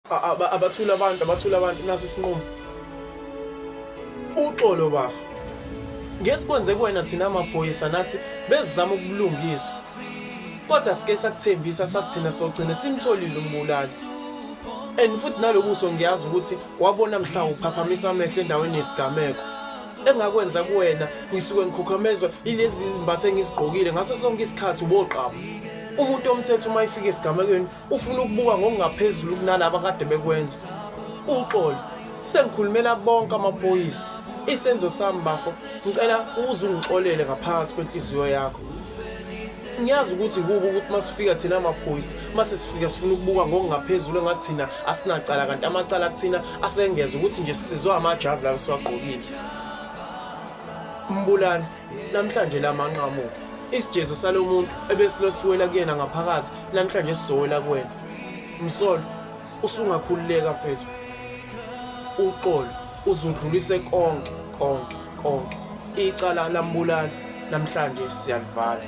Abathule abantu, abathule abantu, nasi isinqumo. Uxolo bafo. Ngesikwenze kuwena thina amaphoyisa nathi besizama ukubulungiswa. Kodwa sike sakuthembisa sathi thina sogcina simtholile umbulali. And futhi nalobuso ngiyazi ukuthi wabona mhla uphaphamisa amehlo endaweni yesigameko. Engakwenza kuwena ngisuke ngikhukhamezwa ilezi izimbatho engizigqokile ngaso sonke isikhathi uboqaba. Umuntu omthetho uma efika esigamekweni Ufuna ukubuka ngokungaphezulu kunalaba kade bekwenza. Uxolo. Sengikhulumela bonke amaphoyisa. Isenzo sami bafo, ngicela uze ungixolele ngaphakathi kwenhliziyo yakho. Ngiyazi ukuthi kubi ukuthi masifika thina amaphoyisa, mase sifika sifuna ukubuka ngokungaphezulu engathi thina asinacala kanti amacala kuthina asengeza ukuthi nje sisizwe amajazi lawa esiwagqokile. Mbulali. Namhlanje la manqamuka. Isijezo salomuntu ebesilosiwela kuyena ngaphakathi namhlanje sizowela kuwena. Msolo, usungakhululeka mfethu. Uxolo, uzudlulise konke, konke, konke. Icala lambulali namhlanje siyalivala.